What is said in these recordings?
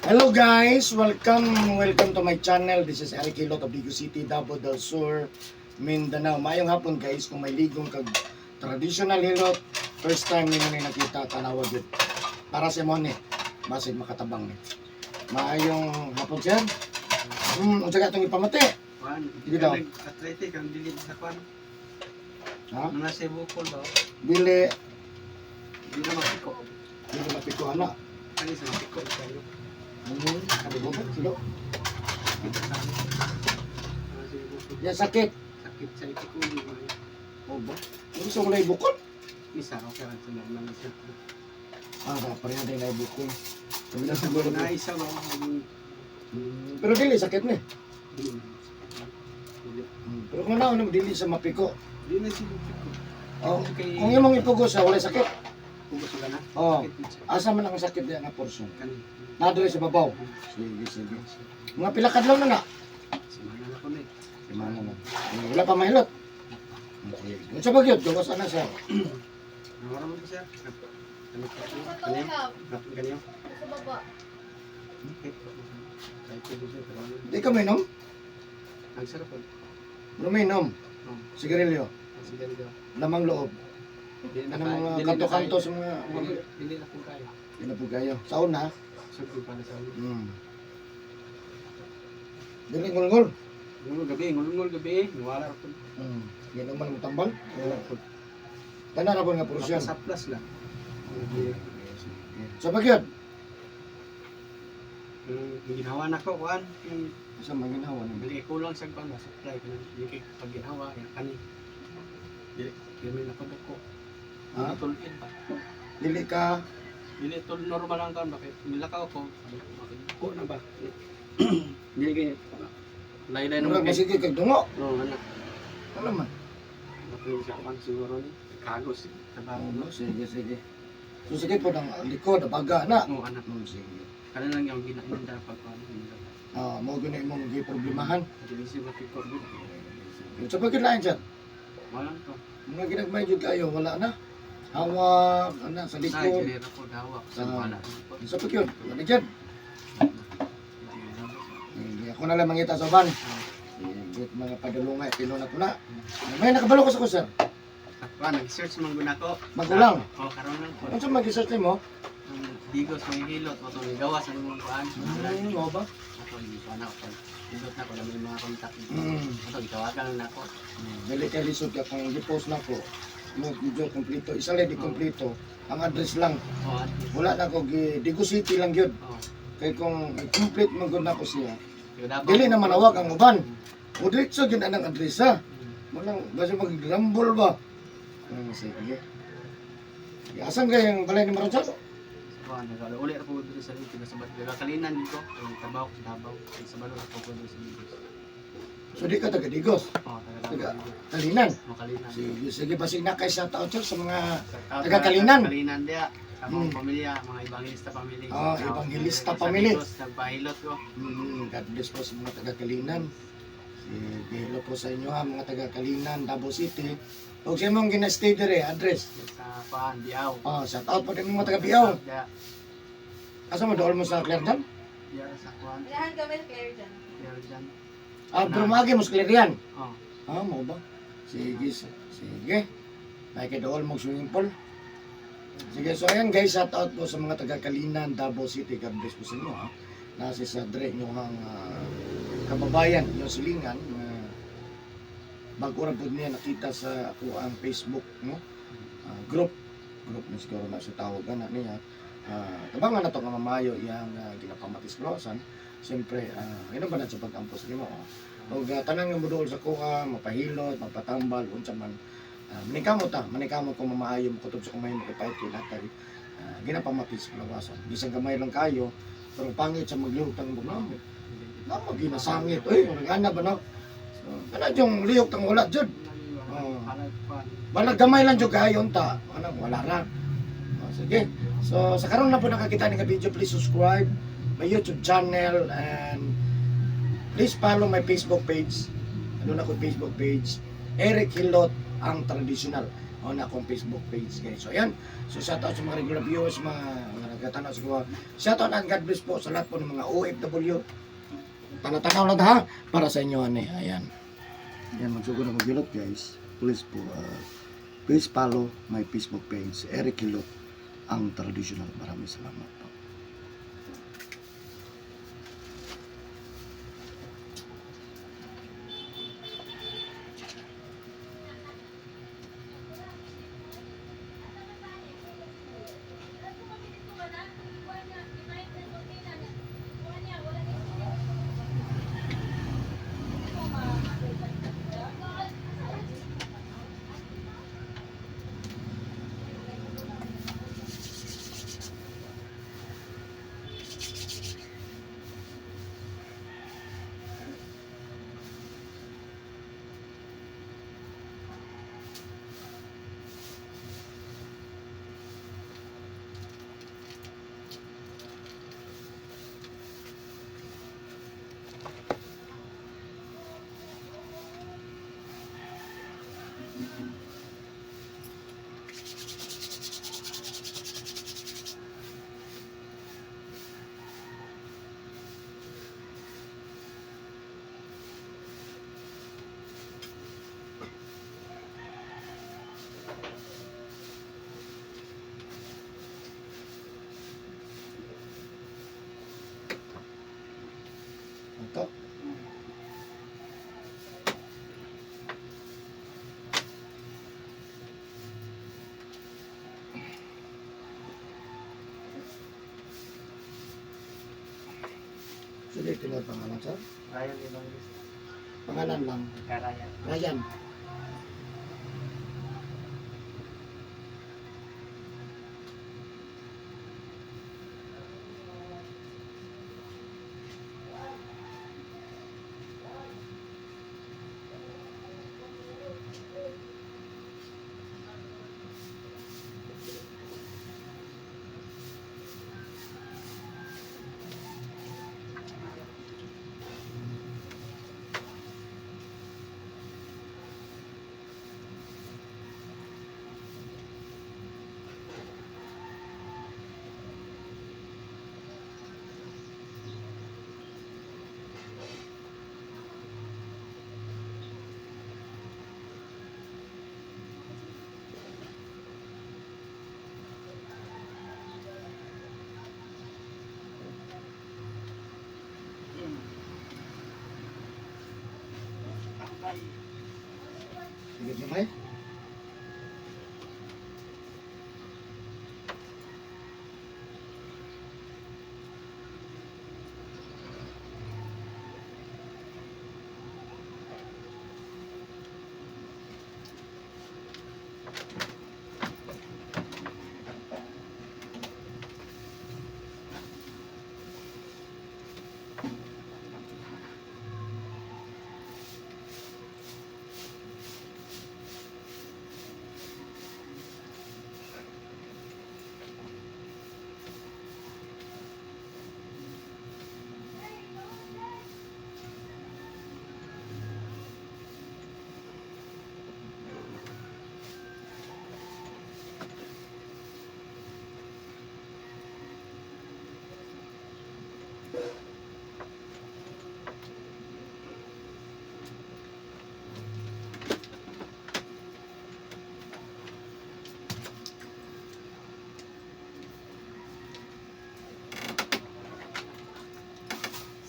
Hello guys! Welcome, welcome to my channel. This is Eric Hilot of Digos City, Davao del Sur, Mindanao. Maayong hapon, guys, kung may ligong kag traditional hilot, first time nimo ni nakita, tanawa gyud. Para sa mo ni, basig makatabang ni. Maayong hapon, sir. Unsa ka itong ipamati? Kuan, Sige daw. Nag-arthritis ang dili sa kuan. Ha? Mga sa bukol ba? Dili, Di na mapiko. Dili mapiko ana. Kani sa mapiko kayo. Sabi mo ba? Silo. Dito sa amin. Mga sa bukol. Ya sakit. Sakit sa ipiko ni mga. O ba? Yung gusto ko na ibukol. Isa okay lang sa normal isa. Ah, pareha din na ibukol. Sabi na siguro. Na isa ba ang Pero dili sakit ni. Di na. Dili. Pero kung naon dili sa mapiko. Di na siya mapiko. Oh, Kay kung imong ipugos sa wala sakit. Pugos ka na. Oh, Sakit siya. asa man ang sakit diya nga porsyon? Kani. Nadali sa babaw. Sige, sige. Mga pila kadlaw na na. Simana na ko na eh. Simana na. Eh, wala pa mahilot. Okay. Unsa ba gyud? Gawas ana sir. Nawara mo ba siya? Kani Sa kaniyo. tuhab, Kaniyo. sa baba. Kahit ko siya pero ano. Di ka mainom? Ang sarap po. Luminom. Oh. Sigarilyo. Sige daw. Lamang loob. Dili na Ano kayo. mga Dili na kanto-kanto kayo. sa mga Dili, dili na po kayo. Di na po kayo. Sa una. Sugod para sa ulo. Dili ngulngul. Ngulngul gabi, ngulngul gabi, nawala ra po. Yan man mo tambal. Wala po. Tanan ra po nga porsyon. Sa plus lang. Sa ba gyud? Yung ginawa na ko kuan, yung Asa man ginawa ni? dili kay kulang sa kuan ba supply kanang dili kay pag ginawa yung kani. Dili dili may nakabuko. Ha? Dili tulin ba? Dili ka Dili tul normal lang kuan ba kay nilakaw ko. Ko na ba? Dili kay laylay murag naman kay. masige kag dungo. Oo, anak. Ano man? Napili sa kuan siguro ni. Kagos trabaho. Oo, sige, sige. So sige po ng likod, baga na. Oo, anak. Sige. Kana lang yung ginainda pag kuan. Ah, mo gyud na imong giproblemahan. Dili siya mapiko. Sa pagkit lain sir, Wala to. mga ginagmay jud kayo wala na. Hawak, ana sa Sa likod. ginera ko dawa. Sa Ah. wala. Sa pagkit, wala jud. Hindi ako na lang mangita sa van. Sige, mga padulungay, pilo na ko na. May nakabalo ko sa ko, sir. Kuan nag-search man gud nako. Magulang. Oh, karon lang po. Unsa man gi-search nimo? Ang Digos may hilot o itong gawas ang mga kuan. Mo ba? Ako hindi ko na ako. Hilot na ko lang may mga contact. Ato gitawagan lang nako. Dili kay lisod ka kung gi-post na ko. Mo video kompleto, isa lang di kompleto. Ang address lang. Oh, at least. Wala na ko gi Digo City lang gyud. Oh. Kay kung complete man gud nako siya. Yo, Davao. Dili na manawag ang uban. O diretso gyud anang address ha. Walang basta magrambol ba. Sige. Asan kay ang balay ni Maron sir? Kuan nagalo uli ra po diri sa dito sa Batga Kalinan dito. Ang trabaho ko sa Davao. Sa Balo ra po ko diri sa Digos. So di ka taga Digos, Oh, taga taga Davao. Kalinan. Mo Kalinan. Sige, sige, basig na kay sa tao sir sa mga Sa taga Kalinan. Kalinan diya. Sa mga pamilya, mga Evangelista family. Ah, Sa- Evangelista sa family. Digos, nagpahilot ko. God bless po sa mga taga Kalinan. Sige, hello po sa inyo ha, mga taga Kalinan, Davao City. Ug sa imong gina-stay dire, address. Sa kuan, Biaw. Ah, shout out po din mga taga Biaw. Diya, Asa mo dool mo sa Clarion? diya sa kuan, Unahan kami sa Claire dyan. Claire dyan. Ah, pero maagi mo sa Clarion. Oh. Ah, mo ba? Sige, sige. May kay dool mo swimming pool. Sige, so ayan guys, shout out po sa mga taga Kalinan, Davao City. God bless po sa inyo ha. Nasa sa dre nyo ang kababayan, yung silingan na bago ra po niya nakita sa ako ang Facebook, no? Ah, group group na siguro na sa tawag na niya. Tabangan na to nga mamayo iyang ginapamatis kalawasan. Siyempre, ino ba na sa pag-ampos nimo? Oh? Og tanan nga moduol sa kuha, mapahilot, mapatambal, unsa man. Manikamot ta, manikamot kung mamaayo mo kutob sa kumay mo kay kay natay. Ginapamatis kalawasan. Bisan gamay lang kayo, pero pangit sa maglihok tang mo. Namo ginasangit. Uy, nagana ba no? So, kana yung lihok tang wala jud. Oh. Balag gamay lang jud kayo unta. Ano, wala ra. Oh, sige. So, sa karon lang po nakakita ni nga video, please subscribe my YouTube channel and please follow my Facebook page. Ano na ko Facebook page? Eric Hilot ang traditional. O na akong Facebook page, guys. So ayan. So shout out sa mga regular viewers, mga nagtatanaw sa kuha. Shout out and God bless po sa lahat po ng mga OFW. Tanatanaw lang ha para sa inyo ani. Ayan. Ayan, magsugod na maghilot, guys. Please po, please follow my Facebook page, Eric Hilot, ang traditional. Maraming salamat po. Ito. Sige, tinawag pangalan, sir? Ryan Evangelista. Pangalan lang. Karayan. Ryan. Sige, gamay.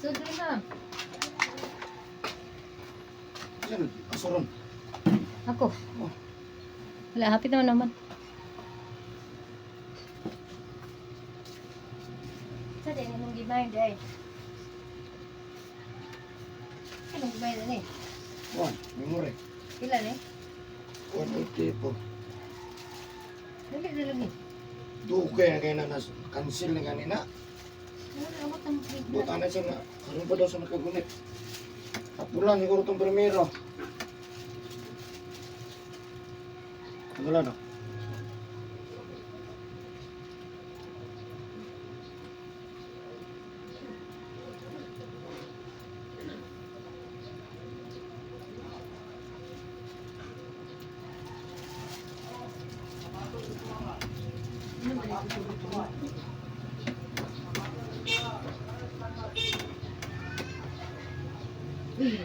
Sudri na. Saan? Asuron. Ako. Oh. Wala, happy naman naman. Sa din, anong gibind ay? Anong gibind ani? One, memory. Pila ni? 180 po. Dali na lagi. Dugay na kayo na nas cancel na ganina. Wala amot ang treatment. Buta na siya na. Karoon pa daw sa nakagunit. Kapulan siguro itong primero. Ano lang, no? Uy.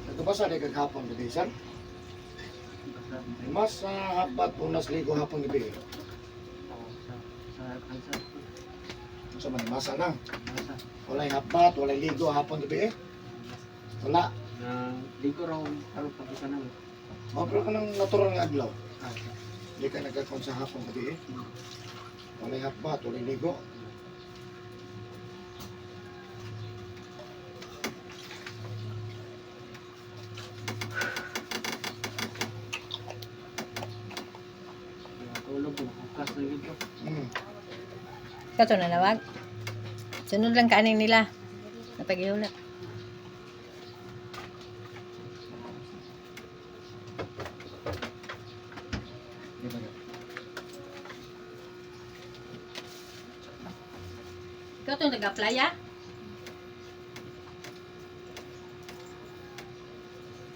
Nagkabasa di kag hapon gabi, sir. Basta Mas hapat punas ligo hapon gabi. oo, sa kansa. Unsa man masa lang. Basta Walay hapat, walay ligo hapon gabi eh. Wala. na ligo raw karon pag isa na. O, pero kanang natural nga adlaw. Ah, Hindi ka nagkakon sa hapon gabi eh. Walay hapat, walay ligo. Tulog ko, bukas na gid ko. Kato na nawag. Sunod lang kanin nila. Napagihula. Di ba yun? Ikaw itong nag-apply ah?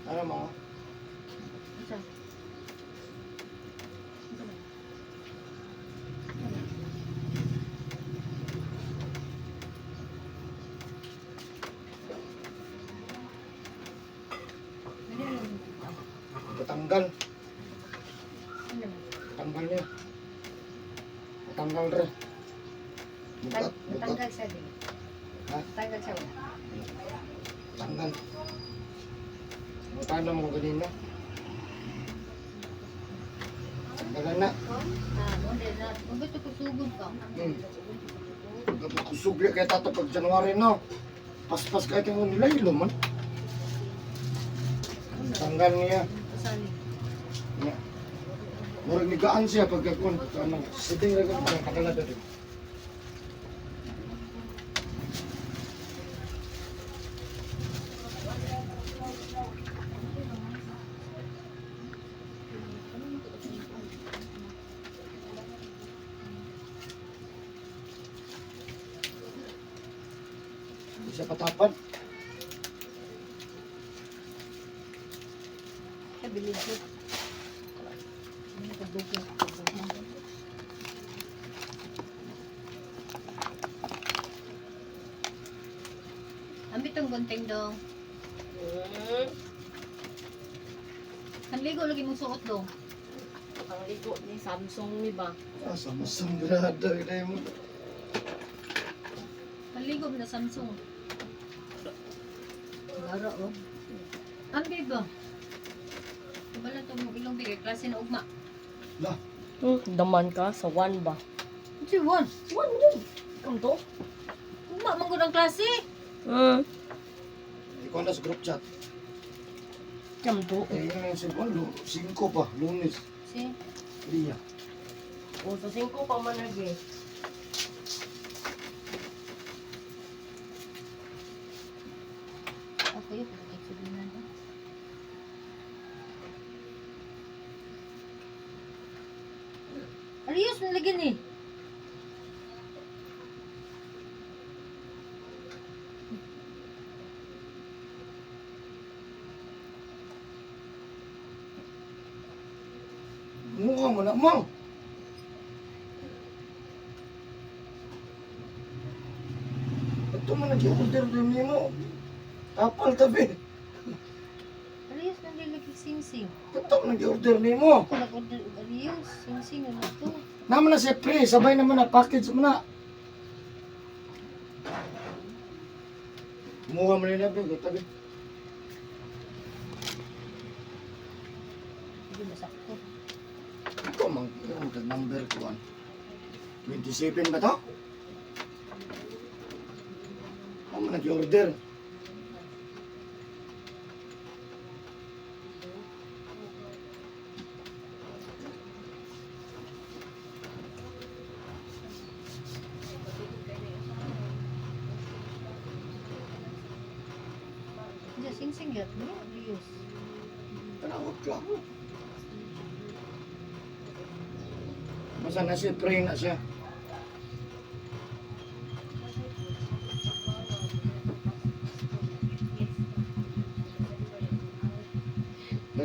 Ano mo? Isa. Patanggal. Patanggal niya. Patanggal rin. Bukat, bukat. Natanggal siya din. Ha? Natanggal siya wala. Tanggal. Mutana mo kanina. Tanggalan na. Ah, mo din na. Mabuto ko sugod ka. Kusog kay tato pag January no. Paspas kay tingon nila ilo man. Tanggal niya. Pasali. Niya. Murag nigaan siya pagkakon. Ano, siting ra ko pagkakala din. Hindi siya patapad. Siya bilid ko. Ano pagdugo? Ambit tong gunting dong. Kanligo lagi mong suot dong. Ang ligo ni Samsung ni ba? Ah, Samsung grado ina mo. Kanligo mo na Samsung. Gara oh. Ambi ba? Kabala to mong ilong bigay klase na ugma. Lah, Daman ka sa one ba? Unsa one? One yun. Kam to? Ugma man gud ang klase. Ikaw na sa group chat. Kam to. Eh, yun ang cellphone, 5 pa, Lunes. Si Liya. O, sa 5 pa man nag eh. Ako yun, pagkakasulinan ko. Arius, nalagyan eh. Mukha mo na, mo! Ito mo nag-order din mo. Tapal tabi. Arius, nalagyan sing-sing. Ito mo nag-order nimo. Ako nag-order og Arius, sing-sing ano to. Naman na si pre, sabay naman na package mo na. Mukha mo nila, be, tabi. Hindi masakto. Ikaw man, ikaw man number ko. 27 ba to? Ako man nag-order. Hindi, sing-sing yun. No, Arius. Tanawag ka. Basta na si pre na siya.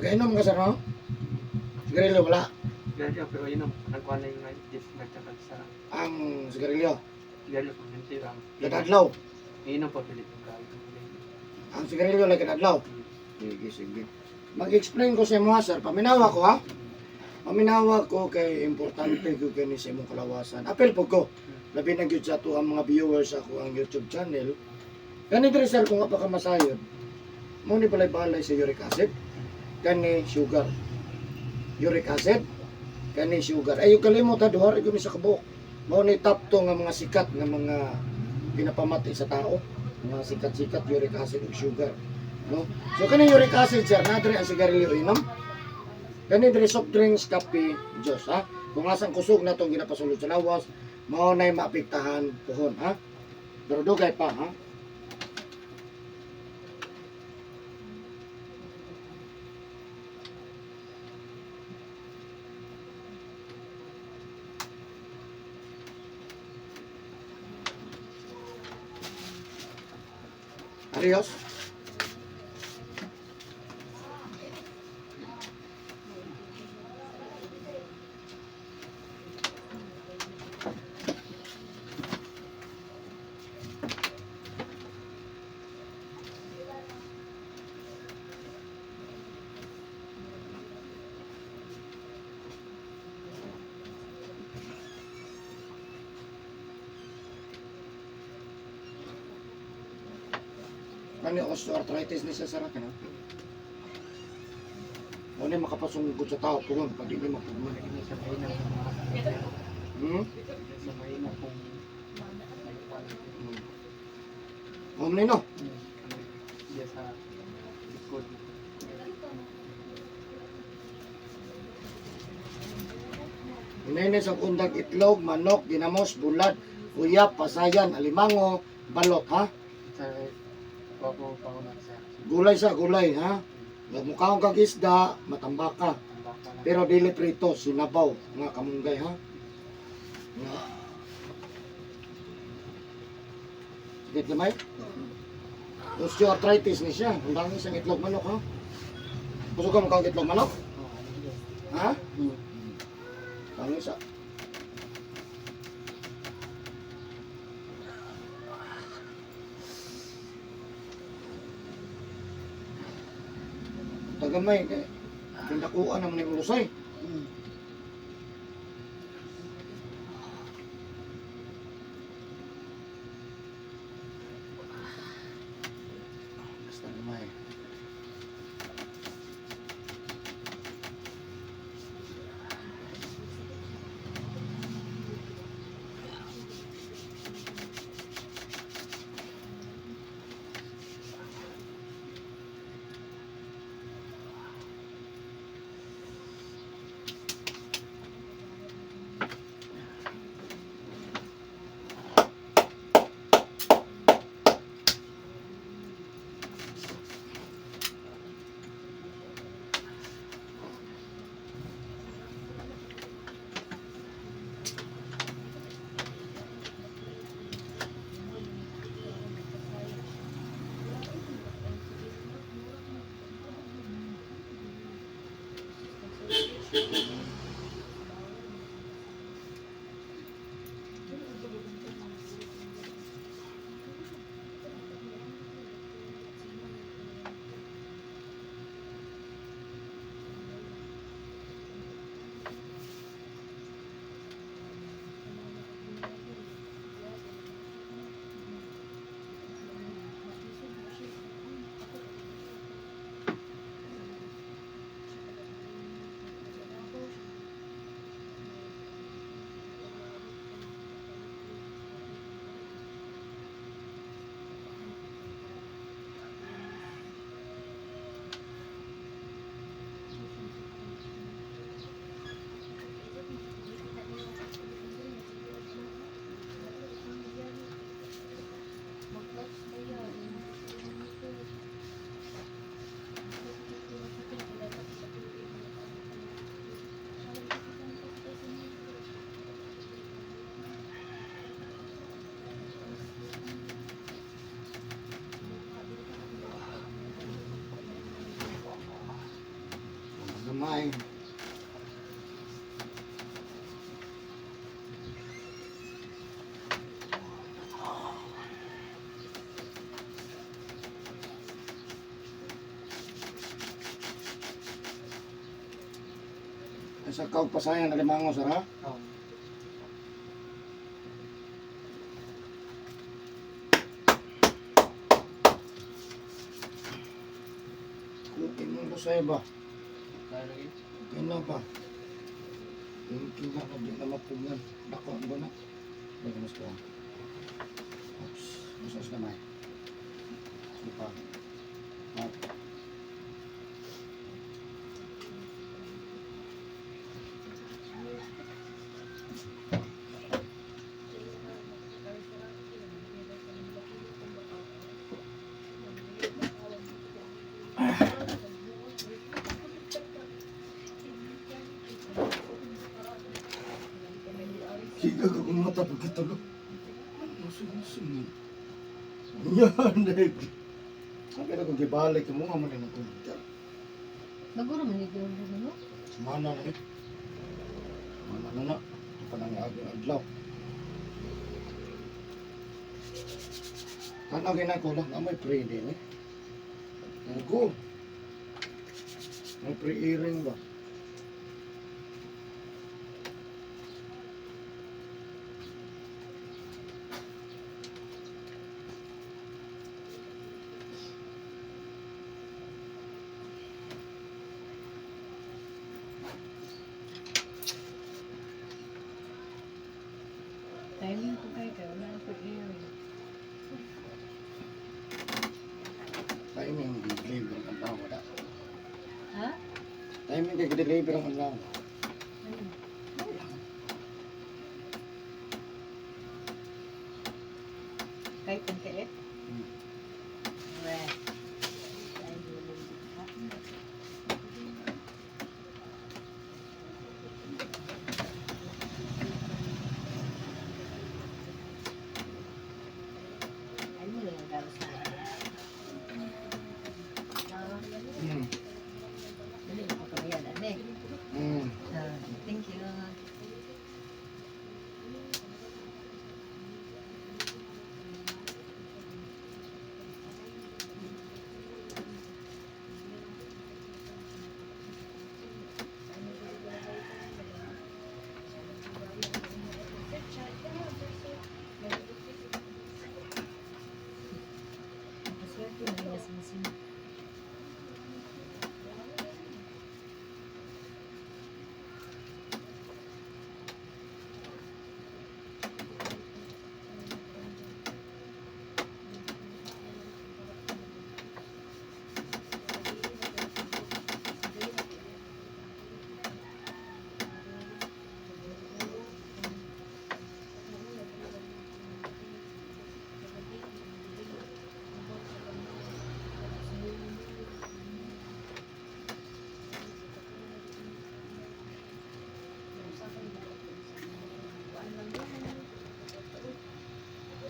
Nagainom ka, sir, no? Sigarilyo, wala. Sigarilyo, pero yun ang nagkuha na yung dis nagtsakal sa Ang sigarilyo. sigarilyo po, nanti lang. Kadadlaw. Inom po, pilit yung gawin. Ang sigarilyo lang kadadlaw. Sige, sige. Mag-explain ko sa imo, ha, sir. Paminawa ko, ha? Paminawa ko kay importante ko kini sa imong kalawasan. Apel po ko. Labi na gyud sa ato ang mga viewers sa ako ang YouTube channel. Kani diri sir kung pa ka masayod. Mo ni balay-balay sa uric acid. Kani sugar. Uric acid kani sugar. Ay yung kalimot ha duha ra gyud ni sa kabuok. Mao ni top 2 nga mga sikat nga mga pinapamati sa tao. Mga sikat-sikat uric acid ug sugar. No? So kani uric acid sir, na diri ang sigarilyo inom. Kani diri soft drinks, kape, Diyos ha. Kung asang kusog na itong ginapasulod sa lawas, mao na'y maapektahan puhon ha. Pero dugay pa ha. Adios. Kani osteoarthritis ni siya sa rakin, ha? O ni makapasungkot sa tao puhon pag di ni mapugman. Hindi sa mahina kung mga Hmm? sa mahina kung O no? Diya sa likod. Hinay sa undag itlog, manok, ginamos, bulad, uyap, pasayan, alimango, balot, ha? Sa wako pa ko na sa Gulay sa gulay, ha? Mukhaong kag isda, matamba ka. tambaka lang. Pero dili prito, sinabaw, nga kamunggay, ha? Nga. Sakit gamay? Osteoarthritis ni siya. Ang dami siyang itlog manok, ha? Busog ka mukhaong itlog manok? Oo, ano yun? Ha? Hmm. Dami sa... Tagamay, kay pindakuan naman yung lusay. Basta gamay. Gamay. Ay, sa kaog pasayan na limango, sir, ha? Oh. Kukin mo ko sa'yo ba? Kaya lagi. Okay na ba? Thank you na, hindi na mapunan. Dako, ang na. Hindi ka mas ko. Oops, mas gamay. Sipa. Up. Higa ko kung mata pagkatulog. Musog-musog ni. Yan, dek. Sabi na kung gibalik mo nga man ng computer. Bago naman ni Gordon, no? Sumana na eh. Sumana na na. Ito pa nang aging adlaw. Tanaw ginako lang. Na may pre din eh. Go. May pre-earring ba? Timing ko kayo kayo. Wala na earring. Timing deliver ang adlaw wala. Ha? Timing kay deliver ang adlaw.